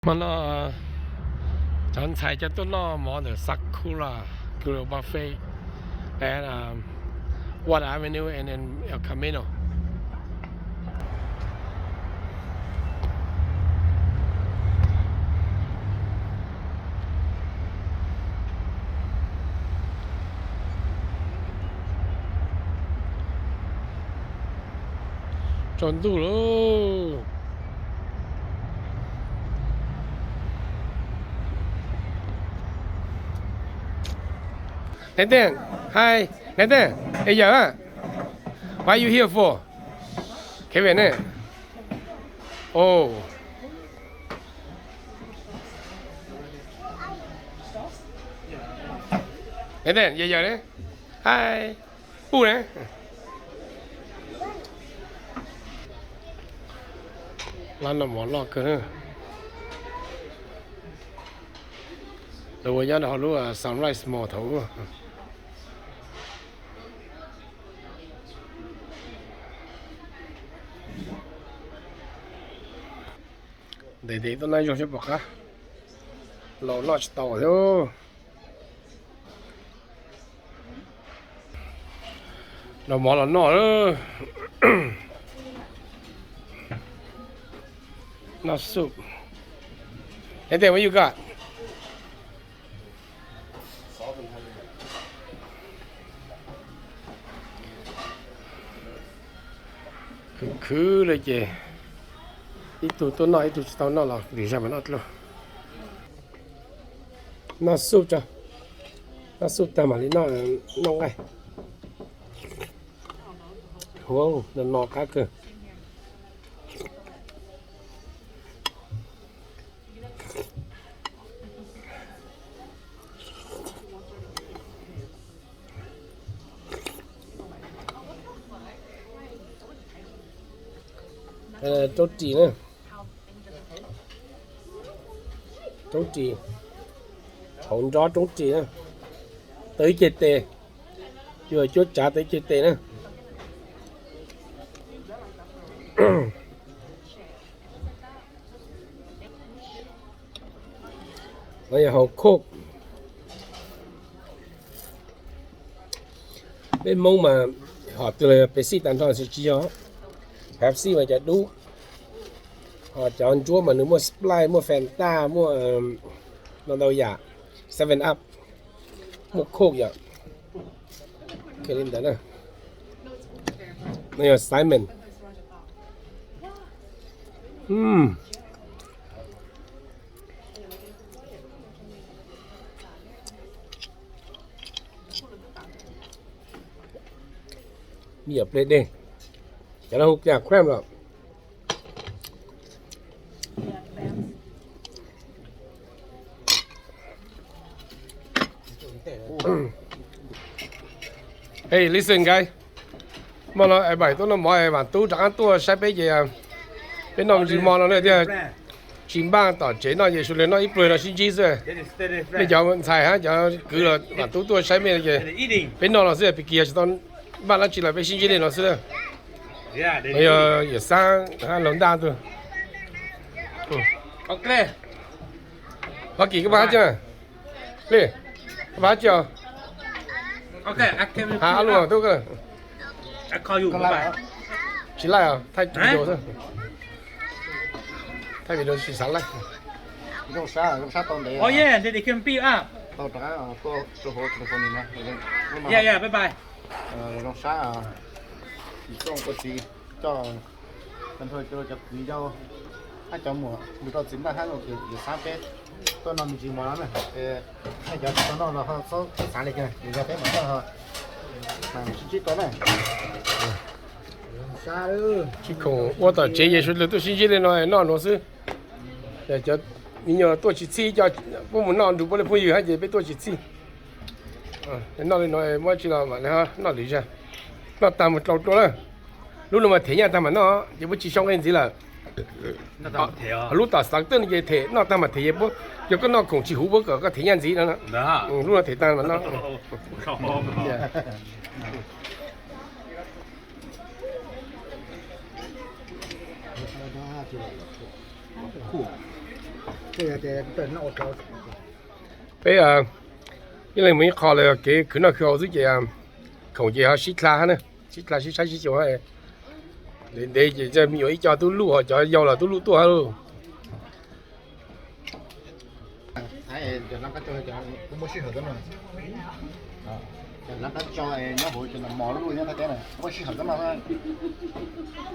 Hmo no cov ntxhais coj tuaj noj mov ntawm Sakura Grill Buffet at Watt Avenue and then El Camino. Tsaus ntuj lauj. Nathan, hi, Nathan, ê yawm, what you here for? Kevin ne? Oh. Nathan, yawm yawm ne? Hi. Ub ne. Lab noj mov loj kawg na. Lawv ua nyob rau hauv lub Sunrise Mall thaum ub. Ntes ntes tuaj noj zoo seb puas qab. Laus noj tsis tau thiab. Noj mov los noj. Noj soup. Nathan, what you got? Khwv khwv li ces ib tug tuaj noj ib tug tsis tau noj los lwm zaug mam noj dlua. Noj soup tso, noj soup tag mam li noj, noj nqaij. Huv, no no qab kawg. Roob ris na. Roob ris, hauv nrob roob ris na. Tau ib ceg tes, yuav cuab tsav tau ib ceg tes na. No yog hauv Coke. Peb Hmoob mas hom twg los yog Pepsi tag nrho xwb tsis yog. Pepsi mas cov dub, ho cov ntsuab mas nws muaj Sprite, muaj Fanta, muaj no ntau yam, Seven Up, muaj Coke yom. Li ntawd na. No yog Simon. Me nyuam ple dej, cov no hu cas crab los. Hey, listen guys, hmo no es Vam tuaj noj mov es Vam Tub rov qab tuaj saib peb ces peb noj me ntsis hmo no na thiaj tsis npaj tom tsev noj ces sawv daws noj ib pluag no sib ntsib xwb. Nej cov ntxhais hab cov kwv los Vam Tub tuaj saib mej ces peb noj no xwb, pig kiag tsis tau npaj dab tsi los peb sib ntsib li no xwb. Yog yawm Xab hab laug Ntaj tug. Hab Kis koj pab hab tsi na? Li, koj pab hab tsi os? Hab luj tub koj. Tsis laij os, thaij video xwb. Thaij video tsis xav laij. Zoo sab, zoo sab tau ntev. Tau rov qab tuaj rau hauv California no. Zoo sab, tsis txooj ua tsis coj tag nrho cov kwv yau hab cov muam mus rau txiv ntaj hab yawm Xab peb tuaj noj me ntsis mov no na. Nej cov tsis tau noj los ho txhob xav li cas, yog peb mam noj ho mas sib ntsib tau na. Tsis khoom ua tom tsev ces sawv daws tuaj sib ntsib li no noj nuav xwb. Cov me nyuam tuaj tsis txhij, puab mus noj nrug puab li phooj ywg hab ces peb tuaj tsis txhij. Noj li no muab tsi los mam li noj lwm zag. Noj tag mus dlau dlua na. Lub no mas them nyaj tag mam noj ces puab tsis sau nqe ntxiv lawm. Lub tom xav twb no ces them, noj tag mas them, yog koj noj khoom tsis huv puab kom koj them nyaj ntxiv no. Lub no them tag mam noj. Peb ib leeg mus ib qho lawm, kev khwv noj khwv haus xwb ces khoom ces ho sib dlha na, sib dlha sib saib sib xyuas. Ntev ntev ces me nyuam ib co tub luj ho cov yau los tub luj tuaj hab lauj.